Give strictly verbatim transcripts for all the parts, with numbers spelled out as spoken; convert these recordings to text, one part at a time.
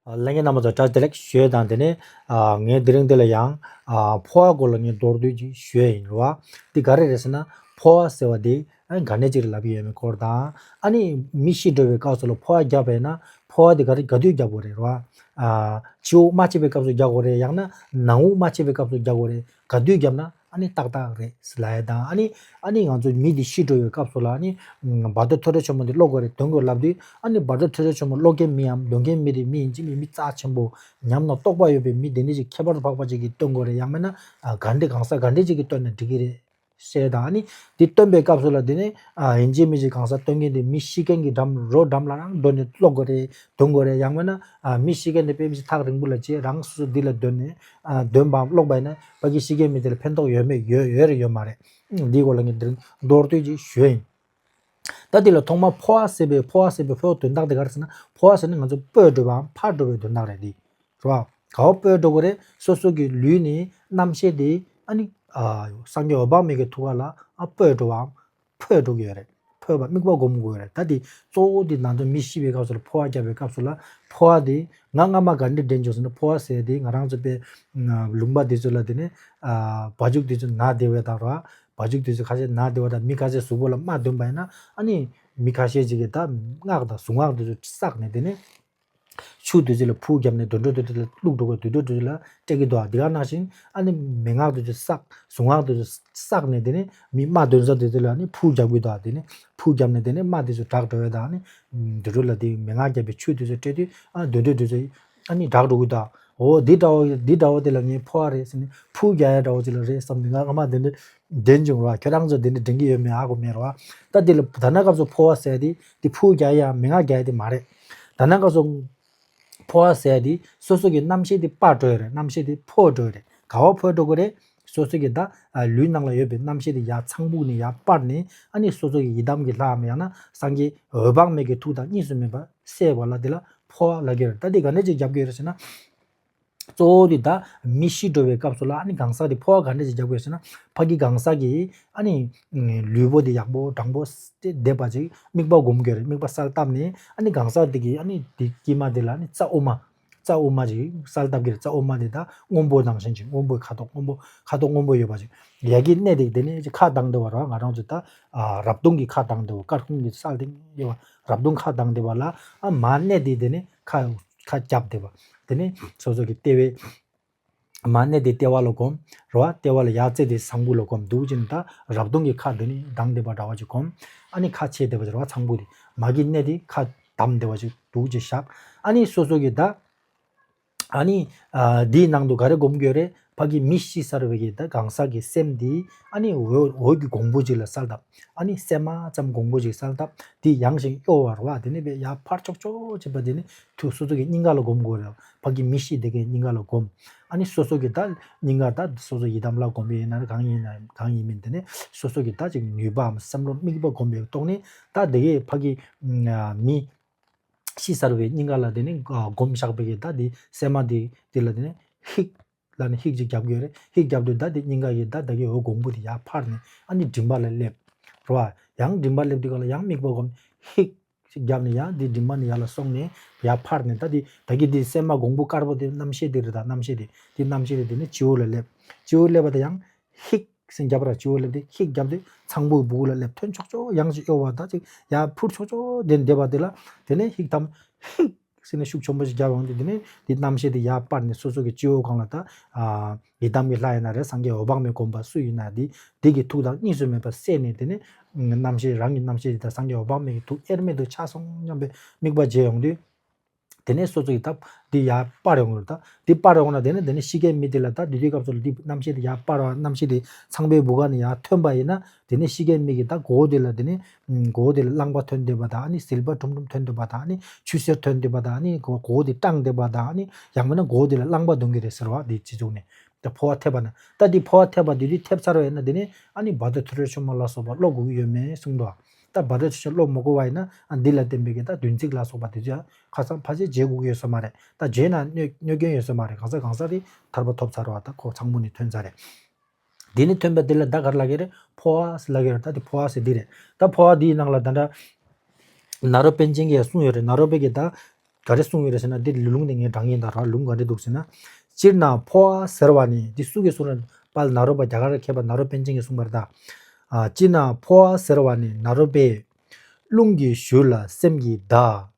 ལྷན་རྒྱས་རྣམ་པ་ཚོ་བཀྲ་ཤིས་བདེ་ལེགས་ཞུ་ཡས་དང་། དེ་ནས་ཨ་ངས་དེ་རིང་འདི་ལ་ཡང་ཨ་འཕོ་བ་སྐོར་ལ་ངས་མདོར་བསྡུས་ཅིག་ཞུ་ཡས་ཡིན་རོ། འདི་ག་རེ་རེད་ཟེར་ན། འཕོ་བ་ཟེར་བ་འདི་ཨ་ག་འདྲ་ཅིག་ལབ་ཀྱི་ཡོད་མེད་སྐོར་དང་། ཨ་ནི་མི་ཤི་འགྲོ་བའི་སྐབས་སུ་ལ་འཕོ་བ་བརྒྱབ་པ་ཡིན་ན། འཕོ་བ་འདི་ག་རེ་ག་དུས་བརྒྱབ་དགོས་རེད་རོ། ཨ་ཕྱི་དབུགས་མ་ཆད་པའི་སྐབས་སུ་རྒྱག་དགོས་རེད། ཡང་ན་ནང་དབུགས་མ་ཆད་པའི་སྐབས་སུ་རྒྱག་དགོས་རེད། ག་དུས་བརྒྱབ་ན་ཨ་ནི་ཏག་ཏག་རེད་ལབ་ཡས་དང་། ཨ་ནི་ཨ་ནི་ང་ཚོ་མི་འདི་ཤི་འགྲོ་བའི་སྐབས་སུ་ལ་ཨ་ནི་བར་དོ་ཐོས་གྲོལ་ཆེན་མོ་འདི་ཀློག་དགོས་རེད། འདོན་དགོས་ལབ་དུས། ཨ་ནི་བར་དོ་ཐོས་གྲོལ་ཆེན་མོ་ཀློག་མཁན་མི་འམ་འདོན་མཁན་མི་དེ་མི་ཡིན་གཅིག་མིན་མི་རྩ་ཆེན་པོ་ཉམས་ན་རྟོགས་པ་ཡོད་པའི་མི་དེ་འདྲ་ཅིག་ཁྱད་པར་དུ་འཕགས་པ་ཅིག་གིས་འདོན་དགོས་རེད། ཡང་མིན་ན་ཨ་ག་འདྲ་གང་ཟག་ག་འདྲ་ཅིག་གིས་འདོན་ན་འགྲིག་གི་རེད་ཟེར་དང་། ཨ་ནི་འདི་འདོན་པའི་སྐབས་སུ་ལ་དེ་ནས་ཨ་ཡིན་གཅིག་མིན་གཅིག་གང་ཟག་འདོན་མཁན་དེ་མི་ཤི་མཁན་གྱི་འགྲམ་རོ་འགྲམ་ལ་རང་འགྲོ་ནས་ཀློག་དགོས་རེད། འདོན་དགོས་རེད། ཡང་མིན་ན་ཨ་མི་ཤི་མཁན་དེ་དཔེ་མི་སྲིད་ཐག་རིང་པོ་ལ་བྱས་རང་སོ་སོ་འདི་ལ་འདོན་ནས་ཨ་འདོན་པའམ་ཀློག་པ་ཡིན་ན་ཕ་གི་ཤི་མཁན་མི་དེ་ལ་ཕན་ཐོགས་ཡོད་མེད། ཡོད་ཡོད་རེད་ཡོད་མ་རེད། འདིའི་སྐོར་ལ་ངས་འདིར་མདོར་བསྡུས་ཅིག་ཞུས་ཡིན། ད་འདི་ལ་ཐོག་མར་འཕོ་བ་ཟེར་བའི་འཕོ་བ་ཟེར་བའི་འཕོ་བ་དོན་དག་དེ་ག་རེ་ཟེར་ན། འཕོ་བ་ཟེར་ན་ང་ཚོ་སྤོས་འགྲོ་བའམ་ཕར་འགྲོ་བའི་དོན་དག་རེད་འདི། རེད་བ། ག་བ་སྤོས་འགྲོ་གི་རེད། སོ་སོ་གི་ལུས་ནི་རྣམ་ཤེས་དེ་ཨ་ནི་ཨ་སངས་རྒྱས་འོད་དཔག་མེད་ཀྱི་ཐུགས་ཀ་ལ་ཨ་སྤོས་འགྲོ་བའམ་འཕོས་འགྲོ་གི་ཡོད་རེད། འཕོས་པ་དམིགས་པ་སྒོམ་དགོས་རེད། ད་དེ་གཙོ་བོ་དེ་ནང་དོན་མི་ཤི་བའི་སྐབས་སུ་ལ་འཕོ་བ་བརྒྱབ་པའི་སྐབས་སུ་ལ་འཕོ་བ་དེ་ང་སྔ་མ་ག་འདྲ་དྲན་བྱུང་ཟེར་ན། འཕོ་བ་ཟེར་དེ་ང་རང་ཚོ་པའི་ལུང་པ་དེ་ཚོ་ལ་དེ་ནས་བ་ཕྱུགས་དེ་ཚོ་ན་བདེ་བའི་དང་ར། བ་ཕྱུགས་དེ་ཚོ་ཁ་ཤས་ན་བདེ་བ་དང་། མི་ཁ་ཤས་གཟུགས་པོ་ལ་རྨ་ཐོན་པ་ཡིན་ན་ཨ་ནི་མི་ཁ་ཤས་ཅིག་གིས་ད་སྔགས་དང་གཟུངས་སྔགས་དེ་ཚོ་བསགས་ནས་དེ་ནས་ཆུ་དེ་ཚོ་ལ་ཕུག་བརྒྱབ་ནས་དུད་འགྲོ་དེ་ཚོ་ལ་བླུགས་འགྲོ་གི། དུད་འགྲོ་དེ་ཚོ་ལ་སྤྲད་ཀྱི་འདུག། དེ་ག་ནང་བཞིན་ཨ་ནི་མན་ངག་དེ་ཚོ་བསགས། གཟུངས་སྔགས་དེ་ཚོ་བསགས་ནས་དེ་ནས་མི་རྨ་ཐོན་ས་དེ་ཚོ་ལ་ཨ་ནི་ཕུག་བརྒྱབ་ཀྱི་འདུག། དེ་ནས་ཕུག་བརྒྱབ་ནས་དེ་ནས་རྨ་དེ་ཚོ་དྲག་འགྲོ་བའི་དང་། ཨ་ནི་དུད་འགྲོ་ལ་དེ་མན་ངག་བརྒྱབ་པའི་ཆུ་དེ་ཚོ་སྤྲད་དུས་ཨ་དུད་འགྲོ་དེ་ཚོ་ཨ་ནི་དྲག་འགྲོ་གི་འདུག། འོ་འདི་འདྲ་བོ་འདི་འདྲ་བོ་དེ་ལ་ངས་འཕོ་བ་རེད་ཟེར་ནས་ཕུག་རྒྱག་ཡ་འདྲ་བོ་ཅིག་ལ་རེད་བསམ་ནས་ང་སྔ་མ་དེ་འདྲ་དྲན་བྱུང་ར། ཁྱོད་རང་ཚོ་དེ་འདྲ་དྲན་གྱི་ཡོད་མེད་ཧ་གོ་མེད་ར་བ། ད་དེ་ལ་ད་ནང་སྐབས་སུ་འཕོ་བ་ཟེར་དེ་དེ་ཕུག་རྒྱག་ཡ་མན་ངག་རྒྱག་ཡ་དེ་མ་རེད། ད་ནང་སྐབས་སུ་འཕོ་བ་ཟེར་དེ་སོ་སོ་གི་རྣམ་ཤེས་དེ་སྤར་འགྲོ་ཡ་རེད། རྣམ་ཤེས་དེ་འཕོ་འགྲོ་ཡ་རེད། ག་བ་འཕོ་འགྲོ་གི་རེད། སོ་སོ་གི་ད་ལུས་ནང་ལ་ཡོད་པའི་རྣམ་ཤེས་དེ་ཡར་ཚངས་བུག་ནས་ཡར་སྤར་ནས་ཨ་ནི་སོ་སོ་གི་ཡི་དམ་གྱི་ལྷའམ་ཡང་ན་སངས་རྒྱས་འོད་དཔག་མེད་ཀྱི་ཐུགས་དང་གཉིས་སུ་མེད་པ་གསལ་བ་ལ་དེ་ལ་འཕོ་བ་ལབ་ཀྱི་རེད། ད་དེ་ག་འདྲ་ཅིག་རྒྱབ་ཀྱི་ཡོད་རེད་ཟེར་ན། གཙོ་བོ་དེ་ད་མི་ཤི་འགྲོ་བའི་སྐབས་སུ་ལ་ཨ་ནི་གང་ཟག་དེ་འཕོ་བ་ག་འདྲ་ཅིག་རྒྱབ་དགོས་ཟེར་ན། ཕ་གི་གང་ཟག་གི་ཨ་ནི་ལུས་པོ་དེ་ཡག་པོ་དྲང་པོ་བདེ་བ་ཅིག་དམིགས་པ་སྒོམ་དགོས་རེད། དམིགས་པ་གསལ་བཏབ་ནས་ཨ་ནི་གང་ཟག་དེ་གི་ཨ་ནི་དེ་དཀྱིལ་མ་དེ་ལ་ཨ་ནི་རྩ་དབུ་མ། རྩ་དབུ་མ་ཅིག་གསལ་བཏབ་ཀྱི་རེད། རྩ་དབུ་མ་དེ་ད་སྔོན་པོ་ནང་བཞིན་ཅིག་སྔོན་པོའི་ཁ་དོག་སྔོན་པོ་ཁ་དོག་སྔོན་པོ་ཡོད་པ་ཅིག་ཡ་གི་གནད་དེ་དེ་ནས་ཁ་གདངས་བདེ་བ་ར། ང་རང་ཚོ་ད་ཨ་རབ་གདུང་གི་ཁ་གདངས་བདེ་བ། སྐར་ཁུང་གི་གསལ་དེ་ཡོད་པ། རབ་གདུང་ཁ་གདངས་བདེ་བ་ལ་ཨ་མ་གནད་དེ་དེ་ནས་ཁ་ཁ་རྒྱབ་བདེ་བ། དེ་ནས་སོ་སོ་གི་ལྟེ་བའི་མ་གནད་དེ་ལྟེ་བ་ལ་སྒོམ་ར་བ། ལྟེ་བ་ལ་ཡ་རྩེ་དེ་ཚངས་བུག་ལ་སྒོམ། འདུག་ཅིག་ད་རབ་གདུང་གི་ཁ་དེ་ནི་གདངས་བདེ་བ་འདྲ་བ་ཅིག་སྒོམ། ཨ་ནི་ཁ་ཕྱེ་བདེ་བ་ཅིག་ར་བ། ཚངས་བུག་དེ་མ་གི་གནད་དེ་ཁ་བསྡམས་བདེ་བ་ཅིག་འདུག་ཅིག་བཞག། ཨ་ནི་སོ་སོ་གི་ད་ཨ་ནི་ཨ་འདིའི་ནང་དུ་ག་རེ་སྒོམ་དགོས་རེད། ཕ་གི་མི་ཤི་ཚར་བའི་གི་ད་གང་ཟག་གི་སེམས་འདི་ཨ་ནི་འོད་འོད་ཀྱི་གོང་བུ་ཅིག་ལ་གསལ་བཏབ། ཨ་ནི་སྲན་མ་ཙམ་གོང་བུ་ཅིག་གསལ་བཏབ། འདི་ཡང་ཞིང་གཡོ་བ་ར་བ། དེ་ནས་བས་ཡར་ཕར་ཕྱོགས་ཕྱོགས་བྱེད་པ་དེ་ནི་ཐུགས་སོ་སོ་གི་སྙིང་ག་ལ་སྒོམ་དགོས་རེད། ཕ་གི་མི་ཤི་དེ་གའི་སྙིང་ག་ལ་སྒོམ། ཨ་ནི་སོ་སོ་གི་ད་སྙིང་ག་ད་སོ་སོ་ཡི་དམ་ལ་སྒོམ་པ་ཡིན་ན་གང་ཡིན་ན་གང་ཡིན་མིན་དེ་ནི་སོ་སོ་གི་ད་ཅིག་ནུས་པའམ་བསམ་བློ་དམིགས་པ་སྒོམ་པའི་ཐོག་ནས་ད་དེ་གའི་ཕ་གི་མི་ཤི་ཚར་བའི་སྙིང་ག་ལ་དེ་ནི་སྒོམ་བཞག་པའི་གི་ད་དེ་སྲན་མ་དེ་དེ་ལ་དེ་ནི་ཧིག་ལ་ནི་ཧིག་ཅིག་རྒྱབ་དགོས་རེད། ཧིག་རྒྱབ་དུས་ད་དེ་སྙིང་ག་ཡི་ད་ད་གི་འོད་གོང་བུ་དེ་ཡར་འཕར་ནས་ཨ་ནི་མགྲིན་པ་ལ་སླེབས་ར་བ། ཡང་མགྲིན་པ་སླེབས་དུས་ག་ལ་ཡང་དམིགས་པ་སྒོམ། ཧིག་ཅིག་རྒྱབ་ནས་ཡང་དེ་མགྲིན་པ་ནས་ཡར་ལ་སོང་ནས་ཡར་འཕར་ནས་ད་དེ་ད་གི་དེ་སྲན་མ་གོང་བུ་དཀར་པོ་དེ་རྣམ་ཤེས་དེ་རེད། ད་རྣམ་ཤེས་དེ་དེ་རྣམ་ཤེས་དེ་དེ་ནི་སྤྱི་བོ་ལ་སླེབས། སྤྱི་བོ་སླེབས་པ་དེ་ཡང་ཧིག་སེ་རྒྱབ་ར། སྤྱི་བོ་སླེབས་དེ་ཧིག་རྒྱབ་དེ་ཚངས་བུག་གི་སྦུ་གུ་ལ་སླེབས། ཐོན་ཆོག་ཆོག་ཡང་ཞིག་གཡོ་བ་ད་ཅིག་ཡར་འཕུར་ཆོག་ཆོག་དེ་འདེབས་པ་དེ་ལ་དེ་ནས་ཧིག་དམ་ཧིག་ཟེར་ནས་ཤུགས་ཆེན་པོ་ཞིག་རྒྱབ་འོང་དུས་དེ་ནས་དེ་རྣམ་ཤེས་དེ་ཡར་སྤར་ནས་སོ་སོ་གི་སྤྱི་བོ་སྒང་ལ་ད་ཨ་ཡི་དམ་གྱི་ལྷ་ཡིན་ན་རེད། སངས་རྒྱས་འོད་དཔག་མེད་བསྒོམ་པ་སུ་ཡིན་ན་དེ་དེ་གི་ཐུགས་དང་གཉིས་སུ་མེད་པ་བསྲེས་ནས་དེ་ནས་རྣམ་ཤེས་རང་གི་རྣམ་ཤེས་དེ་དང་སངས་རྒྱས་འོད་དཔག་མེད་ཀྱི་ཐུགས་དབྱེར་མེད་དུ་ཆགས་སོང་སྙམ་པའི་དམིགས་པ་བརྗེད་ཡོང་དུས། དེ་ནས་སོ་སོ་གི་ད་དེ་ཡར་སྤར་ཡོང་གི་རེད། ད་དེ་སྤར་ཡོང་ན་དེ་ནས་དེ་ནས་ཤི་མཁན་མི་དེ་ལ་ད་དེ་དུས་སྐབས་སུ་ལ་དེ་རྣམ་ཤེས་དེ་ཡར་སྤར་བ། རྣམ་ཤེས་དེ་ཚངས་པའི་བུ་ག་ནས་ཡར་ཐོན་པ་ཡིན་ན་དེ་ནས་ཤི་མཁན་མི་གི་ད་མགོ་བོ་དེ་ལ་དེ་ནས་མགོ་བོ་དེ་ལ་རླངས་པ་ཐོན་བསྡད་པ་དང་། ཨ་ནི་ཟིལ་པ་ཁྲུམ་ཁྲུམ་ཐོན་བསྡད་པ་དང་། ཨ་ནི་ཆུ་སེར་ཐོན་བསྡད་པ་དང་། ཨ་ནི་མགོ་མགོ་བོ་དེ་སྐྲངས་བསྡད་པ་དང་། ཨ་ནི་ཡང་མིན་ན་མགོ་བོ་དེ་ལ་རླངས་པ་ལྡུང་གི་རེད་ཟེར་བ། དེ་སྤྱི་གཙུག་ནས་ད་འཕོ་བ་ཐེབས་པ་ན། ད་དེ་འཕོ་བ་ཐེབས་པ་དེ་དུས་ཐེབས་ཚར་བ་ཡིན་ན་དེ་ནས་ཨ་ནི་བར་དོ་ཐོས་གྲོལ་ཆེན་མོ་ལ་སོགས་པ་ཀློག་དགོས་ཀྱི་ཡོད་མེད་གསུངས་འདུག། ད་བར་དོ་ཆོས་ཀློག་མ་དགོས་པ་ཡིན་ན་ཨ་འདི་ལ་བརྟེན་པའི་གི་ད་བདུན་ཚིགས་ལ་སོགས་པ་དེ་ཚོ་ཡང་ཁ་སང་ཕལ་ཆེར་བརྗེད་དགོས་ཀྱི་ཡོད་ས་མ་རེད། ད་བརྗེད་ན་གནོད་གནོད་སྐྱོན་ཡོད་ས་མ་རེད། གང་ཟག་གང་ཟག་དེ་ཐར་པ་ཐོབ་ཚར་བ་ད་ཁོ་ཚང་མ་ནས་ཐོན་ཚར་རེད། འདི་ནི་ཐོན་པ་འདི་ལ་ད་ག་རེ་ལབ་ཀྱི་རེད། འཕོ་བ་ཟེར་ལབ་ཀྱི་རེད། ད་དེ་འཕོ་བ་ཟེར་འདི་རེད། ད་འཕོ་བ་འདིའི་ནང་ལ་ད་ལྟ་ནཱ་རོ་པཎ་ཆེན་གྱིས་ཡང་གསུངས་ཡོད་རེད། ནཱ་རོ་པ་གིས་ད་ ག་རེ་གསུངས་ཡོད་རེད་ཟེར་ན། འདི་ལུང་དེ་ངས་དྲངས་ཡིན་ད་ར། ལུང་ག་འདྲ་འདུག་ཟེར་ན། སྤྱིར་ན་འཕོ་བ་ཟེར་བ་ནི། འདི་སུ་གིས་གསུངས་རེད། དཔལ་ནཱ་རོ་པ། རྒྱ་གར་མཁས་པ་ནཱ་རོ་པཎ་ཆེན་གྱིས་གསུངས་པ་རེད་ད། ཨ། སྤྱིར་ན་འཕོ་བ་ཟེར་བ་ནི། ནཱ་རོ་པས་རླུང་གི་གཞུ་ལ་སེམས་ཀྱི་བརྡ།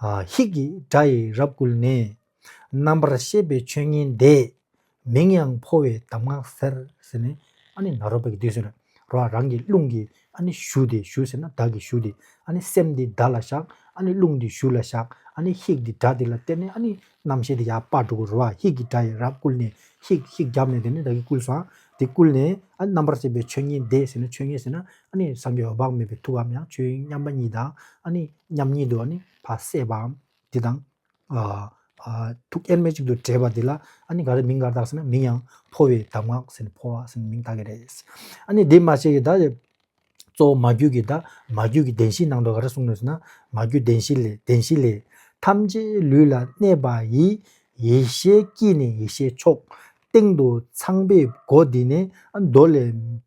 ཨ། ཧིག་གི་སྒྲ་ཡི་རབ་བསྐུལ་ནས། རྣམ་པར་ཤེས་པའི་ཆོས་ཉིད་དེ། མིང་ཡང་འཕོ་བའི་གདམས་ངག་ཟེར་ཟེར་ནས། ཨ་ནི་ནཱ་རོ་པ་གིས་འདི་ཟེར་ར། རང་གི་རླུང་གི་ཨ་ནི་གཞུ་དེ། གཞུ་ཟེར་ན་བརྡ་གི་གཞུ་དེ། ཨ་ནི་སེམས་དེ་བརྡ་ལ་བཞག་ཨ་ནི་རླུང་དེ་གཞུ་ལ་བཞག་ཨ་ནི་ཧིག་དེ་སྒྲ་དེ་ལ་བརྟེན་ནས། ཨ་ནི་རྣམ་ཤེས་དེ་ཡར་སྤར་འགྲོ་གི་རེད་བ། ཧིག་གི་སྒྲ་ཡི་རབ་བསྐུལ་ནས། ཧིག་ཧིག་བརྒྱབ་ནས་དེ་ནས་བདག་གིས་བསྐུལ་སོང་། དེ་བསྐུལ་ནས། ཨ། རྣམ་པར་ཤེས་པའི་ཆོས་ཉིད་དེ་ཟེར་ན། ཆོས་ཉིད་ཟེར་ན་ཨ་ནི་བསམ་པའི་འོད་དཔག་མེད་པའི་ཐུགས་འམ་ཡང་ཆོས་དབྱིངས་མཉམ་པ་ཉིད་དང་། ཨ་ནི་མཉམ་ཉིད་དུ་ཨ་ནི་ཕར་སད་པའམ། འདི་དང་། ཨ། ཨ། ཐུགས་དབྱེར་མེད་གཅིག་ཏུ་འདྲེས་པ་འདི་ལ་ཨ་ནི་ག་རེ་མིང་ག་རེ་བཏགས་ཟེར་ན། མིང་ཡང་འཕོ་བའི་གདམས་ངག་ཟེར་ནས། འཕོ་བ་ཟེར་ནས་མིང་བཏགས་ཀྱི་རེད། ཨ་ནི་འདི་མ་ཤེས་ཀྱི་ད། གཙོ་བོ་མ་རྒྱུད་ཀྱི་ད། མ་རྒྱུད་ཀྱི་བདེན་བཞིའི་ནང་དུ་ག་རེ་གསུངས་ནས་ཟེར་ན། མ་རྒྱུད་བདེན་བཞི་ལས། བདེན་བཞི་ལས། ཐམས་ཅད་ལུས་ལ་གནས་པ་ཡི། ཡེ་ཤེས་དཀྱིལ་ནས་ཡེ་ཤེས་མཆོག་སྟེང་དུ་ཚངས་པའི་སྒོ་འདི་ནས། ཨ། མདོ་ལས་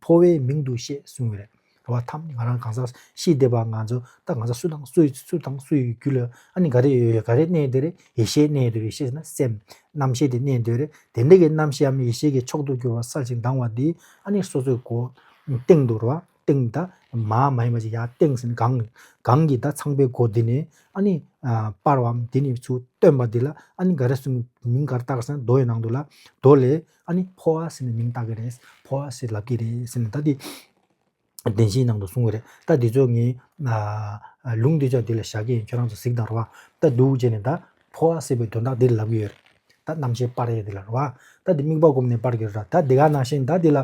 འཕོ་བའི་མིང་དུ་བཤད་གསུངས་ཡོད་རེད། རེད་བ། ཐམས་ཅད་ང་རང་གང་ཟག་ཤི་བསྡད་པ་ང་ཚོ་ད་གང་ཟག་སུ་དང་སུ་ཡི་སུ་དང་སུ་ཡི་རྒྱུད་ལ་ཨ་ནི་ག་རེ་ཡོད་ཡོད། ག་རེ་གནས་བསྡད་རེད། ཡེ་ཤེས་གནས་བསྡད་རེད། ཡེ་ཤེས་ཟེར་ན་སེམས། རྣམ་ཤེས་དེ་གནས་བསྡད་རེད། དེ་འདྲ་གི་རྣམ་ཤེས་འམ་ཡེ་ཤེས་ཀྱི་མཆོག་ཏུ་གྱུར་པ་གསལ་ཞིང་དྭངས་པ་འདི་ཨ་ནི་སོ་སོའི་སྒོ་སྟེང་དུ། རེད་བ། སྟེང་ད་མར་མ་ཡིན་པ་ཅིག་ཡར་སྟེང་ཟེར་ན་གང་གང་གི་ད་ཚངས་པའི་སྒོ་འདི་ནས་ཨ་ནི། ཨ། སྤར་བའམ་འདི་ནས་ཚུར་བཏོན་པ་འདི་ལ་ཨ་ནི་ག་རེ་གསུངས། མིང་ག་རེ་བཏགས་ཟེར་ན། མདོ་ཡི་ནང་དུ་ལ། མདོ་ལས་ཨ་ནི་འཕོ་བ་ཟེར་ནས་མིང་བཏགས་ཀྱི་རེད། འཕོ་བ་ཟེར་ལབ་ཀྱི་རེད་ཟེར་ནས། ད་འདི་བདེན་བཞིའི་ནང་དུ་གསུངས་ཀྱི་རེད། ད་འདི་ཚོ་ངས། ཨ། ལུང་འདི་ཚོ་འདི་ལ་བཞག་གི་ཡིན། ཁྱོད་རང་ཚོ་གཟིགས་དང་། རེད་བ། ད་འདུག་བྱས་ནས་ད་འཕོ་བ་ཟེར་བའི་དོན་དག་འདི་ལབ་ཀྱི་ཡོད་རེད། ད་རྣམ་ཤེས་སྤར་ཡས་འདི་ལ། རེད་བ། ད་འདི་དམིགས་པ་བསྒོམས་ནས་སྤར་གྱི་རེད། ད་འདི་ག་ནང་བཞིན་ད་འདི་ལ་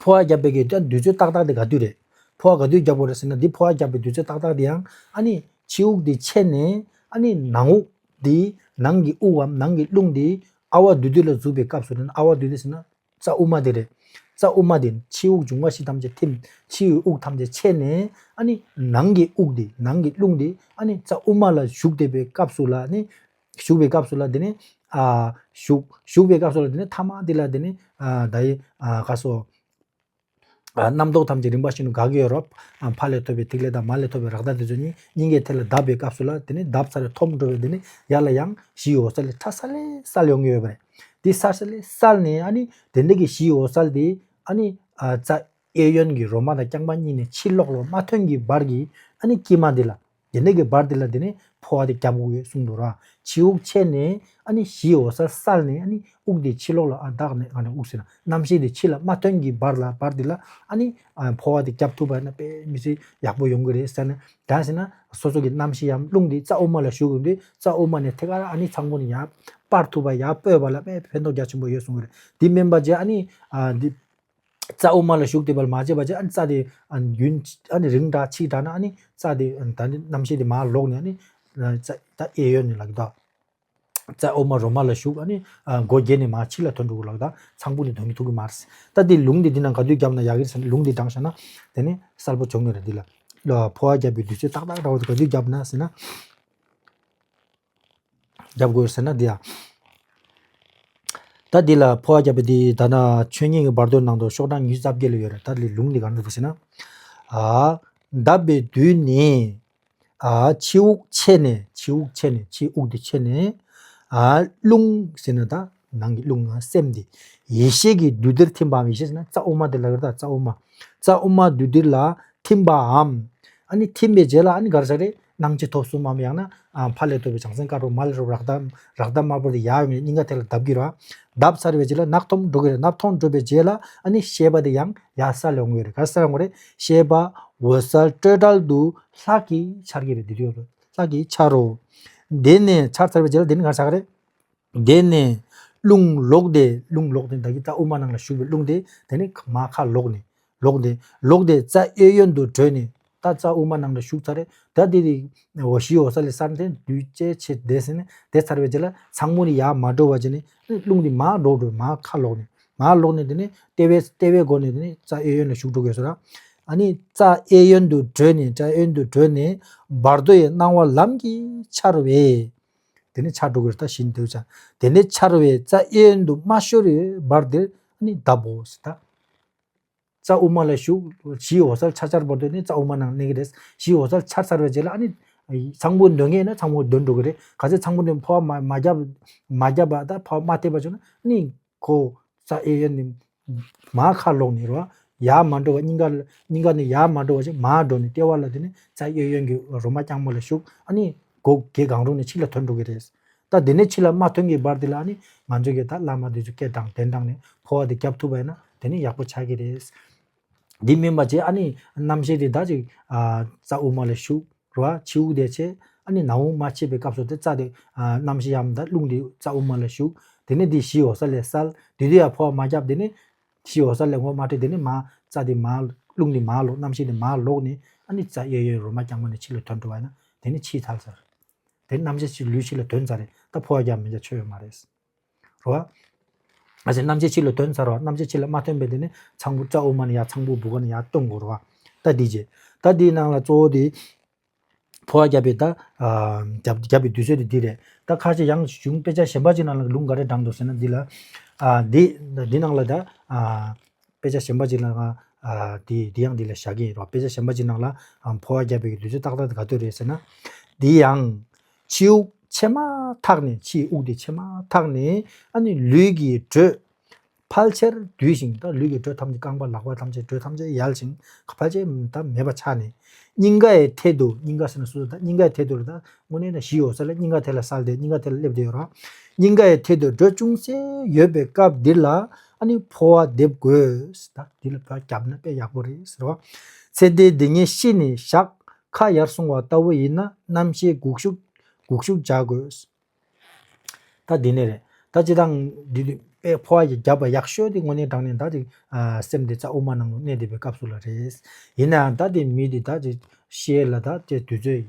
འཕོ་བ་བརྒྱབ་པའི་གི་ད་དུས་ཚོད་ཏག་ཏག་འདི་ག་དུས་རེད། འཕོ་བ་ག་དུས་བརྒྱབ་དགོས་རེད་ཟེར་ན། འདི་འཕོ་བ་བརྒྱབ་པའི་དུས་ཚོད་ཏག་ཏག་འདི་ཡང་ཨ་ནི་ཕྱི་དབུགས་འདི་ཆད་ནས་ཨ་ནི་ནང་དབུགས་འདི། ནང་གི་དབུགས་འམ་ནང་གི་རླུང་འདི་ཨ་བ་དུས་དུས་ལ་འཛུགས་པའི་སྐབས་སུ་རེད། ཨ་བ་དུས་དུས་ཟེར་ན། རྩ་དབུ་མ་དེ་རེད། རྩ་དབུ་མ་དེ་ཕྱི་དབུགས་འབྱུང་བ་བཞི་ཐམས་ཅད་ཐིམ། ཕྱི་ཡི་དབུགས་ཐམས་ཅད་ཆད་ནས་ཨ་ནི་ནང་གི་དབུགས་དེ། ནང་གི་རླུང་དེ་ཨ་ནི་རྩ་དབུ་མ་ལ་ཞུགས་བསྡད་པའི་སྐབས་སུ་ལ་ནི། ཞུགས་པའི་སྐབས་སུ་ལ་དེ་ནི། ཨ། ཞུགས་ཞུགས་པའི་སྐབས་སུ་ལ་དེ་ནི་ཐ་མ་དེ་ལ་དེ་ནི། ཨ། ད་ཡི། ཨ། ག་སོ། ཨ། རྣམ་རྟོག་ཐམས་ཅད་རིམ་པ་བཞིན་དུ་འགག་གི་ཡོད་རེད། ཨ། ཕ་ལས་ཐོབ་པའི་ཐིག་ལེ་དང་མ་ལས་ཐོབ་པའི་རཀྟ་དེ་ཚོ་གཉིས་གཉིས་ཀའི་ཐད་ལ་བརྡབས་པའི་སྐབས་སུ་ལ་དེ་ནི་བརྡབས་ཚར་རེ་འཐོམ་འགྲོ་བའི་དེ་ནི་ཡར་ལ་ཡང་གཞིའི་འོད་གསལ་ལས་ཁྲ་ས་ལེ་སལ་ཡོང་གི་ཡོད་པ་རེད། དེ་ས་ས་ལེ་སལ་ནས་ཨ་ནི་དེ་འདྲ་གི་གཞིའི་འོད་གསལ་དེ་ཨ་ནི། ཨ། རྩ་གཡས་གཡོན་གྱི་རོ་མ་དང་རྐྱང་པ་གཉིས་ནས་ཕྱི་ལོགས་ལ་མ་ཐོན་གྱི་བར་གྱི་ཨ་ནི་དཀྱིལ་མ་དེ་ལ། དེ་འདྲ་གི་བར་དེ་ལ་དེ་ནི་འཕོ་བ་དེ་བརྒྱབ་དགོས་ཡོད་གསུངས་འདུག་ར། ཕྱི་དབུགས་ཆད་ནས་ཨ་ནི་གཞིའི་འོད་གསལ་སལ་ནས་ཨ་ནི་དབུགས་དེ་ཕྱི་ལོགས་ལ། ཨ། བདག་ནས། ཨ་ནི་དབུགས་ཟེར་ན་རྣམ་ཤེས་དེ་ཕྱི་ལ་མ་ཐོན་གྱི་བར་ལ། བར་དེ་ལ་ཨ་ནི། ཨ། འཕོ་བ་དེ་བརྒྱབ་ཐུབ་པ་ཡིན་ན་དཔེ་མི་སྲིད་ཡག་པོ་ཡོང་གི་རེད་ཟེར་ནས། ད་ཟེར་ན་སོ་སོ་གི་རྣམ་ཤེས་འམ་རླུང་དེ་རྩ་དབུ་མ་ལ་ཞུགས་ཡོང་དུས་རྩ་དབུ་མ་ནས་ཐད་ཀར་ཨ་ནི་ཚངས་བུག་ནས་ཡར་སྤར་ཐུབ་པ། ཡར་སྤོས་པ་ལ་དཔེ་ཕན་ཐོགས་རྒྱ་ཆེན་པོ་ཡོད་གསུངས་གི་རེད། དེ་མིན་པ་བྱས་ཨ་ནི། ཨ། འདི། རྩ་དབུ་མ་ལ་ཞུགས་བསྡད་པ་ལ་མ་བྱས་པ་བྱས་ཨ་ནི་རྩ་དེ། ཨ། རྒྱུན་ཨ་ནི་རིང་དྲགས་ཕྱིས་དྲགས་ན་ཨ་ནི་རྩ་དེ། ཨ། ད་ནི་རྣམ་ཤེས་དེ་མར་ལོག་ནས་ཨ་ནི། ཨ། རྩ་ད་གཡས་གཡོན་ནས་ལབ་ཀྱི་འདུག་རྩ་དབུ་མ་རོ་མ་ལ་ཞུགས། ཨ་ནི། ཨ། སྒོ་བརྒྱད་ནས་མར་ཕྱི་ལ་ཐོན་འགྲོ་གི་ལབ་ཀྱི་འདུག་ཚངས་བུག་ནས་ཐོན་གྱི་ཐུབ་ཀྱི་མ་རེད། ད་དེ་ལུང་དེ་འདི་ནང་ག་དུས་བརྒྱབ་ན་ཡག་གི་རེད་ཟེར་ན། ལུང་དེ་དྲངས་བཞག་ན་དེ་ནི་གསལ་པོ་བྱུང་གི་རེད། འདི་ལ་འཕོ་བ་བརྒྱབ་པའི་དུས་ཚོད་ཏག་ཏག་འདྲ་བོ་དེ་ག་དུས་བརྒྱབ་ན་ཟེར་ན། རྒྱབ་དགོས་ཟེར་ན་འདི་ཡ། ད་འདི་ལ་འཕོ་བ་རྒྱབ་པའི་འདི་ད་ནི་ཆོས་ཉིད་ཀྱི་བར་དོའི་ནང་དུ་ཤོག་གྲངས་ཉི་ཤུ་རྩ་བརྒྱད་ལ་ཡོད་རེད། ད་འདི་ལུང་འདི་ག་འདྲ་འདུག་ཟེར་ན། ཨ། བརྡབས་པའི་དུས་ནི། ཨ། ཕྱི་དབུགས་ཆད་ནས། ཕྱི་དབུགས་ཆད་ནས། ཕྱི་དབུགས་འདི་ཆད་ནས། ཨ། རླུང་ཟེར་ན་ད་ནང་གི་རླུང་། ཨ། སེམས་འདི་ཡེ་ཤེས་ཀྱི་འདུས་སྡེར་ཐིམ་པའམ། ཡེ་ཤེས་ཟེར་ན་རྩ་དབུ་མ་དེ་ལ་ཡོད་རེད། ད་རྩ་དབུ་མ། རྩ་དབུ་མ་འདུས་སྡེ་ལ་ཐིམ་པའམ། ཨ་ནི་ཐིམ་པའི་རྗེས་ལ་ཨ་ནི་ག་རེ་ཟེར་རེད། སྣང་མཆེད་ཐོབ་གསུམ་མམ། ཡང་ན། ཨ། ཕ་ལས་ཐོབ་པའི་བྱང་སེམས་དཀར་པོ། མ་ལས་ཐོབ་པའི་རཀྟ། རཀྟ་དམར་པོ་དེ་ཡར་ཡོང་ནས་སྙིང་ག་ཐད་ལ་བརྡབ་ཀྱི་རེད། བརྡབ་ཚར་བའི་རྗེས་ལ་ནག་འཐོམ་འགྲོ་གི་རེད། ནག་འཐོམ་འགྲོ་བའི་རྗེས་ལ་ཨ་ནི་ཤེས་པ་དེ་ཡང་ཡར་སལ་ཡོང་གི་རེད། ག་རེ་སལ་ཡོང་གི་རེད། ཤེས་པ་འོད་གསལ་སྤྲོས་བྲལ་དུ་ལྷག་གིས་འཆར་གྱི་རེད། དེ་དུས་ལྷག་གིས་འཆར་རོ། དེ་ནས་འཆར་ཚར་བའི་རྗེས་ལ་དེ་ནི་ག་རེ་ཆགས་ཀྱི་རེད། དེ་ནས་རླུང་ལོག་སྟེ། རླུང་ལོག་སྟེ་ད་གི་རྩ་དབུ་མ་ནང་ལ་ཞུགས་པའི་རླུང་དེ་དེ་ནི་མར་ཁ་ལོག་ནས། ལོག་སྟེ། ལོག་སྟེ་རྩ་གཡས་གཡོན་དུ་བྲོས་ནས། ད་རྩ་དབུ་མ་ནང་ལ་ཞུགས་ཚར་རེད། ད་དེ་དེ་འོ་གཞིའི་འོད་གསལ་ལས་སར་དེ་འདུས་བྱས་ཆེ་དེ་ཟེར་ནས་དེ་ཚར་བའི་རྗེས་ལ་ཚང་མ་ནི་ཡར་མ་འགྲོ་བ་བྱས་ནས་རླུང་དེ་མར་ལོག་འགྲོ། མར་ཁ་ལོག་ནས། མར་ལོག་ནས་དེ་ནི་ལྟེ་བའི་ལྟེ་བའི་སྒོ་ནས་དེ་ནི་རྩ་གཡས་གཡོན་ལ་ཞུགས་འགྲོ་དགོས་ཟེར་ར། ཨ་ནི་རྩ་གཡས་གཡོན་དུ་བྲོས་ནས། རྩ་གཡས་གཡོན་དུ་བྲོས་ནས་བར་དོའི་སྣང་བ་ལམ་གྱིས་འཆར་བས། དེ་ནས་འཆར་འགྲོ་གི་རེད། ད་གཞི་འདོད་ཆ། དེ་ནས་འཆར་བས་རྩ་གཡས་གཡོན་དུ་མ་ཤོར་བའི་བར་དེར་ནི་བརྡབ་བོ་ཟེར། ད་རྩ་དབུ་མ་ལ་ཞུགས། གཞིའི་འོད་གསལ་འཆར་འཆར་བར་དུ་ནི་རྩ་དབུ་མ་ནང་གནས་ཀྱི་རེད། གཞིའི་འོད་གསལ་འཆར་ཚར་བའི་རྗེས་ལ་ཨ་ནི་ ཚངས་པོ་འདོན་མཁན་ན་ཚངས་པོ་འདོན་འགྲོ་གི་རེད། ག་ཚད་ཚངས་པོ་འདོན་ཕོ་བ་མ་མ་བརྒྱབ་མ་བརྒྱབ་པ་ད་ཕོ་བ་མ་ཐེབས་པ་བྱུང་ན་ནི་ཁོ་རྩ་གཡས་གཡོན་ནི་མར་ཁ་ལོག་ནི་རོ། ཡར་མ་འགྲོ་བ་སྙིང་ག་སྙིང་ག་ནི་ཡར་མ་འགྲོ་བ་ཅིག་མར་འགྲོ་ནི་ལྟེ་བ་ལ་དེ་ནི་རྩ་གཡས་གཡོན་གྱི་རོ་མ་རྐྱང་མ་ལ་ཞུགས། ཨ་ནི་སྒོ་གེ་གང་རུང་ནི་ཕྱི་ལ་ཐོན་འགྲོ་གི་རེད། ད་དེ་ནས་ཕྱི་ལ་མ་ཐོན་གྱི་བར་དེ་ལ་ཨ་ནི་ང་ཚོ་གི་ད་བླ་མ་དེ་ཚོ་སྐད་གྲགས་གདན་དྲངས་ནས་ཕོ་བ་དེ་རྒྱབ་ཐུབ་པ་ཡིན་ན་དེ་ནི་ཡག་པོ་ཆགས་ཀྱི་རེད། འདི་མིན་པ་བྱས་ཨ་ནི་རྣམ་ཤེས་དེ་ད་ཅིག་ཨ་རྩ་དབུ་མ་ལ་ཞུགས་རོ། ཕྱི་དབུགས་དེ་བྱས་ཨ་ནི་ནང་དབུགས་མ་ཆད་པའི་སྐབས་སུ་དེ་རྩ་དེ་ཨ་རྣམ་ཤེས་ཡམ་ད་རླུང་དེ་རྩ་དབུ་མ་ལ་ཞུགས། དེ་ནས་དེ་གཞི་འོད་གསལ་ལ་གསལ། དེ་དུས་ཡང་ཕོ་བ་མ་རྒྱབ། དེ་ནས་གཞི་འོད་གསལ་ལ་ངོ་མ་འཕྲོད། དེ་ནས་མ་རྩ་དེ་མ་རླུང་དེ་མ་ལོག་རྣམ་ཤེས་དེ་མ་ལོག་ནས་ཨ་ནི་རྩ་གཡས་གཡོན་རོ་མ་རྐྱང་མ་ནས་ཕྱི་ལ་ཐོན་འགྲོ་བ་ཡིན་ན་དེ་ནི་ཕྱི་ཐལ་ཟེར། དེ་རྣམ་ཤེས་ཕྱི་ལུས་ཕྱི་ལ་དོན་ཚར་རེད། ད་ཕོ་བ་རྒྱབ་མི་རྒྱབ་ཆོད་ཡོད་མ་རེད། རོ། ཨ་ཅེ་རྣམ་ཤེས་ཕྱི་ལ་དོན་ཚར་བ། རྣམ་ཤེས་ཕྱི་ལ་མ་ཐོན་པའི་དེ་ནི་ཚངས་བུག་རྩ་དབུ་མ་ནས་ཡར་ཚངས་བུག་བུ་ག་ནས་ཡར་གཏོང་དགོས་རོ། ད་འདི་རྗེས་ད་འདིའི་ནང་ལ་གཙོ་བོ་དེ་ཕོ་བ་རྒྱབ་པའི་ད་རྒྱབ་རྒྱབ་པའི་དུས་ཚོད་དེ་འདི་རེད། ད་ཁ་ཅིག་ཡང་གཞུང་དཔེ་ཆ་གཞན་པ་ཅིག་ནང་ལ་ལུང་ག་རེ་དྲངས་འདུག་ཟེར་ན་འདི་ལ་འདི་འདི་ནང་ལ་ད། དཔེ་ཆ་གཞན་པ་ཅིག་ལ་ང་ཨ་དེ་དེ་ཡང་འདི་ལ་བཞག་གི་ཡིན་རོ། དཔེ་ཆ་གཞན་པ་ཅིག་ནང་ལ་ཨ་ཕོ་བ་རྒྱབ་པའི་དུས་ཚོད་ཏག་ཏག་དེ་ག་དུས་རེད་ཟེར་ན། དེ་ཡང་ཕྱི་དབུགས་ཕྱེ་མ་ཐག་ནས་ཕྱི་དབུགས་དེ་ཕྱེ་མ་ཐག་ནས་ཨ་ནི་ལུས་ཀྱི་དྲོད་ཕལ་ཆེར་འདུས་ཤིང་། ད་ལུས་ཀྱི་དྲོད་ཐམས་ཅད་རྐང་པ་ལག་པ་ཐམས་ཅད་དྲོད་ཐམས་ཅད་ཡལ་ཞིང་ཕལ་ཆེར་ད་མེད་པ་ཆགས་ནས། སྙིང་གའི་ཐད་དུ། སྙིང་ག་ཟེར་ན་སོ་སོ་ད་སྙིང་གའི་ཐད་དུ་ལ་ད། དངོས་གནས་ན་གཞི་འོད་གསལ་ལ་སྙིང་ག་ཐད་ལ་གསལ་ཏེ་སྙིང་ག་ཐད་ལ་སླེབས་བསྡད་ཡོད་ར། སྙིང་གའི་ཐད་དུ་དྲོད་ཅུང་ཟད་ཡོད་པའི་སྐབས་འདི་ལ་ཨ་ནི་ཕོ་བ་འདེབས་དགོས། ད་འདི་ལ་ཕར་བརྒྱབ་ན་དཔེ་ཡག་པོ་རེད་ཟེར་བ། ཚེ་འདིའི་སྡུག་བསྔལ་ཤི་ནས་ཞག་ཁ་ཡར་སོང་བ་ལྟ་བུ་ཡིན་ན་རྣམ་ཤེས་འགུག་ཤུགས་འགུག་ཤུགས་བྱ་དགོས། ད་འདི་ནས་རེད། ད་སྤྱིར་བཏང་འདི་དཔེ་ཕོ་བ་ཡི་བརྒྱབ་པ་ཡག་ཤོས་དེ་དངོས་གནས་དྲང་གནས་ད་དེ་སེམས་དེ་རྩ་དབུ་མ་ནང་ལ་གནས་བསྡད་པའི་སྐབས་སུ་ལ་རེད། ཡིན་ནའང་ད་དེ་མི་དེ་ད་དེ་ཤེས་ལ་ད་དེ་དུས་ཚོད།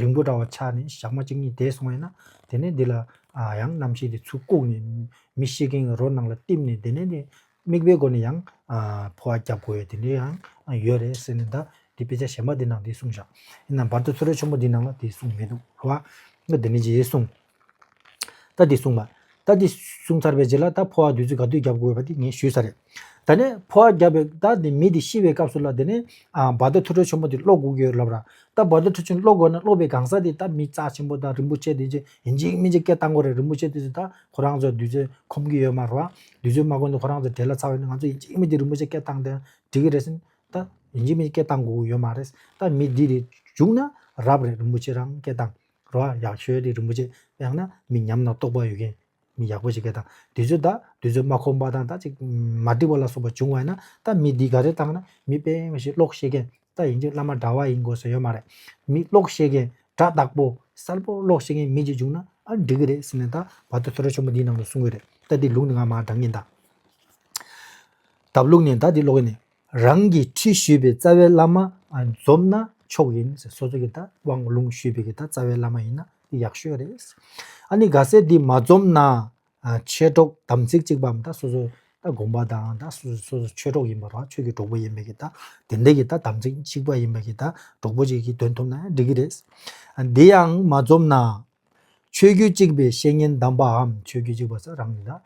རིང་པོ་འདྲ་བ་ཆགས་ནས་ཞག་མ་གཅིག་གཉིས་དེ་སོང་བས་ན། དེ་ནས་འདི་ལ་ཨ་ཡང་རྣམ་ཤེས་དེ་ཚུར་བཀུག་ནས་མི་ཤི་མཁན་གྱི་རོ་ནང་ལ་བསྟིམ་ནས་དེ་ནས་དེ་དམིགས་པའི་སྒོ་ནས་ཡང་ཨ་ཕོ་བ་རྒྱབ་དགོས་ཡ་དེ་འདྲ་ཡང་ཡོད་རེད་ཟེར་ནས། ད་དེ་དཔེ་ཆ་གཞན་པ་དེ་ནང་དེ་གསུངས་བཞག་ཡིན་ནའང་བར་དོ་ཐོས་གྲོལ་ཆེན་པོ་འདི་ནང་ལ་དེ་གསུངས་མི་འདུག་རོ། ཨ་དེ་ནས་རྗེས་གསུངས། ད་འདི་གསུངས་པ། ད་འདི་གསུངས་ཚར་བའི་རྗེས་ལ་ད་ཕོ་བ་དུས་ཚོད་ག་དུས་རྒྱབ་དགོས་པ་དེ་ངས་ཞུས་ཚར་རེད། ད་ནས་ཕོ་བ་རྒྱབ་པའི་ད་འདི་མི་འདི་ཤི་བའི་སྐབས་སུ་ལ་དེ་ནས་ཨ་བར་དོ་ཐོས་གྲོལ་ཆེན་པོ་འདི་ཀློག་དགོས་ཀྱི་ཡོད་ལབ་ར། ད་བར་དོ་ཐོས་གྲོལ་ཆེན་ཀློག་དགོས་ན་ཀློག་པའི་གང་ཟག་དེ་ད་མི་རྩ་ཆེན་པོ་དང་རིན་པོ་ཆེ་དེ་ཚོ་ཡིན་གཅིག་མིན་གཅིག་སྐད་བཏང་དགོས་རེད། རིན་པོ་ཆེ་དེ་ཚོ་ད་ཁོ་རང་ཚོ་དུས་ཚོད་ཁོམ་གྱི་ཡོད་མ་རེད་བ། དུས་ཚོད་མ་ཁོམ་དུས་ཁོ་རང་ཚོ་བྲེལ་ལ་ཚ་བ་ཡིན་ན་ང་ཚོ་ཡིན་གཅིག་མིན་གཅིག་རིན་པོ་ཆེ་སྐད་བཏང་དེ་འགྲིག་གི་རེད་ཟེར་ན། ད་ཡིན་གཅིག་མིན་གཅིག་སྐད་བཏང་དགོས་ཀྱི་ཡོད་མ་རེད། ད་མི་འདི་རེ་བྱུང་ན་རབ་རེད། རིན་པོ་ཆེ་རང་སྐད་བཏང་། རོ། ཡག་ཤོས་དེ་རིན་པོ་ཆེ། ཡང་ན་མི་ཉམས་ན་རྟོགས་པ་ཡོད་མཁན་མི་ཡག་པོ་ཞིག་གི་དང་དུས་ཚོད་ད་དུས་ཚོད་མ་ཁོམ་པ་དང་ད་ཅིག་མ་འགྲིག་པ་ལ་སོགས་པ་བྱུང་བ་ཡིན་ན། ད་མི་འདི་ག་རེ་བཏང་ན་མི་དཔེ་མི་ཞིག་ཀློག་ཤེས་མཁན། ད་ཡིན་གཅིག་བླ་མ་གྲྭ་བ་ཡིན་དགོས་ས་ཡོད་མ་རེད། མི་ཀློག་ཤེས་མཁན་སྒྲ་དག་པོ་གསལ་པོ་ཀློག་ཤེས་མཁན་མི་ཅིག་བྱུང་ན་ཨ་འགྲིག་གི་རེད་ཟེར་ནས། ད་བར་དོ་ཐོས་གྲོལ་ཆེན་པོ་འདིའི་ནང་དུ་གསུང་གི་རེད། ད་འདི་ལུང་འདི་ང་མར་དྲང་གིན་ད། དབ་ལུགས་ནས་ད་འདི་ཀློག་ནས། རང་གི་ཁྲིད་ཞུས་པའི་རྩ་བའི་བླ་མ་འཛོམས་ན་མཆོག་ཡིན་ཟེར། སོ་སོ་གི་ད་དབང་ལུང་ཞུས་པའི་གི་ད་རྩ་བའི་བླ་མ་ཡིན་ན་འདི་ཡག་ཤོས་རེད། ཨ་ནི་གལ་སྲིད་འདི་མ་འཛོམས་ན་ཆོས་གྲོགས་དམ་ཚིག་གཅིག་པའམ་ད་སོ་སོ་ད་དགོན་པ་དང་ད་སོ་སོ་སོ་སོ་ཆོས་གྲོགས་ཡིན་པ་ར། ཆོས་ཀྱི་གྲོགས་པོ་ཡིན་པའི་གི་ད་དེ་འདྲ་གི་ད་དམ་ཚིག་གཅིག་པ་ཡིན་པའི་གི་ད་གྲོགས་པོ་ཅིག་གིས་འདོན་ཐུབ་ན་འགྲིག་གི་རེད། འདི་ཡང་མ་འཛོམས་ན། ཆོས་བརྒྱུད་གཅིག་པའི་བཤེས་གཉེན་དམ་པའམ། ཆོས་བརྒྱུད་གཅིག་པ་ཟེར་རང་གི་ད།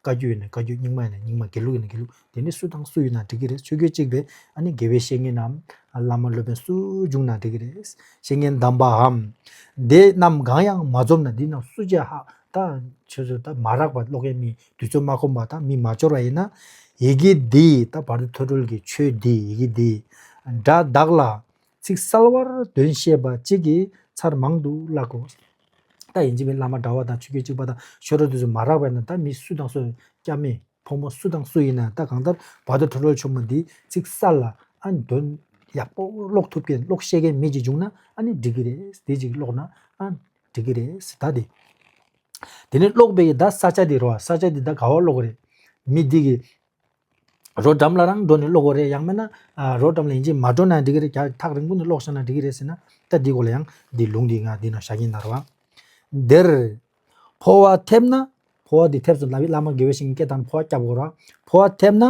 བཀའ་བརྒྱུད་ཡིན་ན་བཀའ་བརྒྱུད། རྙིང་མ་ཡིན་ན་རྙིང་མ། དགེ་ལུགས་ཡིན་ན་དགེ་ལུགས། དེ་ནི་སུ་དང་སུ་ཡིན་ན་འགྲིག་གི་རེད། ཆོས་བརྒྱུད་གཅིག་པའི་ཨ་ནི་དགེ་བའི་བཤེས་གཉེན་ནམ་བླ་མ་སློབ་དཔོན་སུ་བྱུང་ན་འགྲིག་གི་རེད། བཤེས་གཉེན་དམ་པའམ། དེ་རྣམས་གང་ཡང་མ་འཛོམས་ན། འདི་རྣམས་སུ་ཅི་ཧ་ད་ཆོས་ཚོ་ད་མ་རག་པ་ཀློག་མཁན་མི་དུས་ཚོད་མ་ཁོམ་པ་དང་མི་མ་འབྱོར་བ་ཡིན་ན། ཡི་གེ་འདི་ད་བར་དོ་ཐོས་གྲོལ་གྱི་ཆོས་འདི་ཡི་གེ་འདི་སྒྲ་དག་ལ། ཚིག་གསལ་བར་འདོན་ཤེས་པ་གཅིག་གིས་ཚར་མང་དུ་བཀླག་གོ། ད་ཡིན་གཅིག་མིན་བླ་མ་གྲྭ་བ་དང་ཆོས་བརྒྱུད་གཅིག་པ་དང་ཆོས་གྲོགས་དེ་ཚོ་མ་རག་པས་ན། ད་མི་སུ་དང་སུ། སྐྱ་མི་ཕོ་མོ་སུ་དང་སུ་ཡིན་ན་ད་གང་ལྟར་བར་དོ་ཐོས་གྲོལ་ཆེན་མོ་འདི་ཚིག་གསལ་ལ་ཨ་འདོན་ཡག་པོ་ཀློག་ཐུབ་མཁན་ཀློག་ཤེས་མཁན་མི་གཅིག་བྱུང་ན་ཨ་ནི་འགྲིག་གི་རེད། དེ་གཅིག་ཀློག་ན་ཨ་འགྲིག་གི་རེད་ཟེར། ད་དེ་དེ་ནས་ཀློག་པའི་ད་ས་ཆ་འདི་རོ། ས་ཆ་འདི་ད་ག་བ་ཀློག་གི་རེད། མི་འདི་གི་རོ་འགྲམ་ལ་རང་འགྲོ་ནས་ཀློག་དགོས་རེད། ཡང་མིན་ན་ཨ་རོ་འགྲམ་ལ་ཡིན་གཅིག་མ་འགྲོ་ན་འགྲིག་གི་རེད། རྒྱ་ཐག་རིང་པོ་ནས་ཀློག་བཞག་ན་འགྲིག་གི་རེད་ཟེར་ན། ད་འདི་སྐོར་ལ་ཡང་འདི་ལུང་འདི་ང་འདི་ན་བཞག་གིན་ད་རོ། འདིར་འཕོ་བ་ཐེབས་ན། འཕོ་བ་འདི་ཐེབས་སོང་ལབ་བི་བླ་མ་དགེ་བའི་བཤེས་གཉེན་སྐད་བཏང་འཕོ་བ་རྒྱབ་དགོས་རོ། འཕོ་བ་ཐེབས་ན་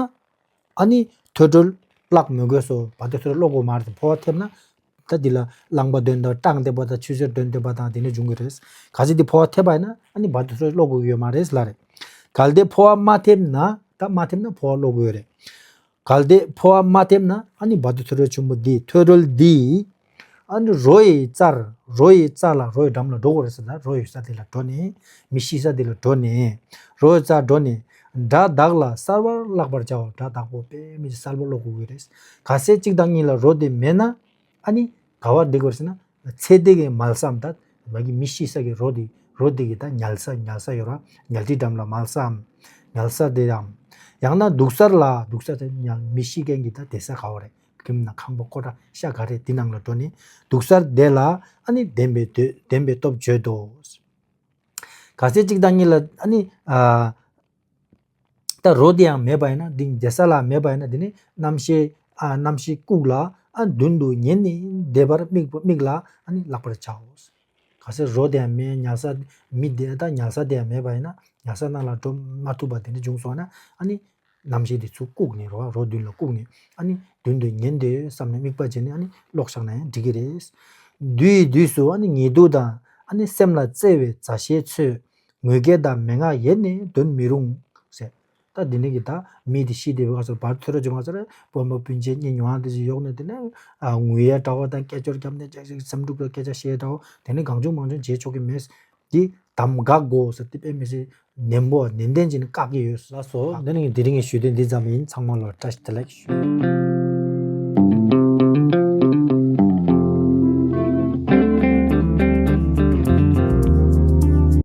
ཨ་ནི་ཐོས་གྲོལ་བཀླག་མི་དགོས་སོ། བར་དོ་ཐོས་གྲོལ་ཀློག་དགོས་མ་རེད། འཕོ་བ་ཐེབས་ན། ད་འདི་ལ་རླངས་པ་འདོན་དང་སྐྲངས་བསྡད་པ་དང་ཆུ་སེར་འདོན་བསྡད་པ་དང་དེ་ནས་འབྱུང་གི་རེད། གལ་སྲིད་འདི་འཕོ་བ་ཐེབས་པ་ཡིན་ན་ཨ་ནི་བར་དོ་ཐོས་གྲོལ་ཀློག་དགོས་ཀྱི་ཡོད་མ་རེད་ལབ་རེད། གལ་ཏེ་འཕོ་བ་མ་ཐེབས་ན། ད་མ་ཐེབས་ན་འཕོ་བ་ཀློག་དགོས་རེད། གལ་ཏེ་འཕོ་བ་མ་ཐེབས་ན་ཨ་ནི་བར་དོ་ཐོས་གྲོལ་ཆེན་པོ་འདི་ཐོས་གྲོལ་འདི་ ཨ་ནི་རོ་ཡི་རྩར། རོ་ཡི་རྩ་ལ། རོ་ཡི་འགྲམ་ལ་འགྲོ་དགོས་རེད་ཟེར་ན། རོ་ཡོད་ས་དེ་ལ་འགྲོ་ནས། མི་ཤི་ས་དེ་ལ་འགྲོ་ནས། རོ་ཡི་རྩར་འགྲོ་ནས། དགྲ་བདག་ལ་གསལ་བར་བརླག་པར་བྱའོ། དགྲ་བདག་པོ་དཔེ་མི་སྲིད་གསལ་པོ་བརླག་དགོས་ཀྱི་རེད། གལ་སྲིད་གཅིག་དང་གཉིས་ལ་རོ་དེ་མེད་ན། ཨ་ནི་ག་བ་བསྡད་དགོས་རེད་ཟེར་ན། ཚེ་འདས་ཀྱི་མལ་ས་འམ། ད་མ་གི་མི་ཤི་ས་གི་རོ་དེ། རོ་དེ་གི་ད་ཉལ་ས། ཉལ་ས་ཡོད་ར། ཉལ་ཁྲིའི་འགྲམ་ལ་མལ་ས་འམ། ཉལ་ས་དེ་འམ། ཡང་ན་འདུག་སར་ལ། འདུག་ས་དེ་ཡང་མི་ཤི་མཁན་གྱི་ད་བསྡད་ས་ག་བ་རེད། ཁྱིམ་ན་ཁང་པ་ཀོ་ཊ་ཤ་ག་རེ་དེ་ནང་ལ་འགྲོ་ནས། འདུག་སར་བསྡད་ལ། ཨ་ནི་བདེན་པའི་འདོད། བདེན་པའི་སྟོབས་བརྗོད་དོ། གལ་སྲིད་གཅིག་དང་གཉིས་ལ། ཨ་ནི་ཨ་ད་རོ་དེ་ཡང་མེད་པ་ཡིན་ན། འདི་བསྡད་ས་ལ་མེད་པ་ཡིན་ན། དེ་ནི་རྣམ་ཤེས། ཨ་རྣམ་ཤེས་བཀུག་ལ། ཨ་མདུན་དུ་ཉལ་ནས་བསྡད་པར་དམིགས། དམིགས་ལ། ཨ་ནི་བརླག་པར་བྱའོ། གལ་སྲིད་རོ་དེ་ཡང་མེད། ཉལ་ས་མི་དེ། ད་ཉལ་ས་དེ་ཡང་མེད་པ་ཡིན་ན། ཉལ་ས་ནང་ལ་འགྲོ་མ་ཐུབ་པ་དེ་འདྲ་བྱུང་སོང་ན། ཨ་ནི་རྣམ་ཤེས་དེ་ཚུར་བཀུག་ནས། རོ་རོ་མདུན་ལ་བཀུག་ནས། ཨ་ནི་མདུན་དུ་ཉལ་འདོད་བསམ་ནས་དམིགས་པ་བྱས་ནས། ཨ་ནི་ཀློག་བཞག་ན་ཡང་འགྲིག་གི་རེད། དུས་དུས་སུ་ཨ་ནི་ཉལ་འདུག་དང་། ཨ་ནི་སེམས་ལ་བརྩེ་བའི་མཛའ་བཤེས་ཚོས། ངུ་སྐད་དང་མན་ངག་ཡེ་ནས་འདོན་མི་རུང་ཟེར། ད་འདི་ནི་གི་ད་མི་དེ་ཤི་དེ་བའི་སྐབས་སུ་བར་ཐོས་ར་བྱུང་བ་ཚར། སྤོན་པོ་སྤུན་མཆེད་གཉེན་ཉེ་བ་དེ་ཚོ་ཡོང་ནས། དེ་ནས་ཨ་ངུ་ཡ་འདྲ་བོ་དང་སྐད་ཅོར་བརྒྱབ་ནས་ཅག་ཅིག་སེམས་སྡུག་གི་སྐད་ཆ་བཤད་འདྲ་བོ། དེ་ནི་གང་བྱུང་མང་བྱུང་བྱེད་ཆོག་གི་མེད། འདི་གདམ་འགག་དགོས་ཟེར། དེ་དཔེ་མི་སྲིད་ནན་པོ་ནན་ཏན་བྱས་ནས་བཀག་གི་ཡོད། ལགས་སོ། འདི་ནི་དེ་རིང་གི་ཞུ་དོན་འདི་ཙམ་ཡིན། ཚང་མ་ལ་བཀྲ་ཤིས་བདེ་ལེགས་ཞུ།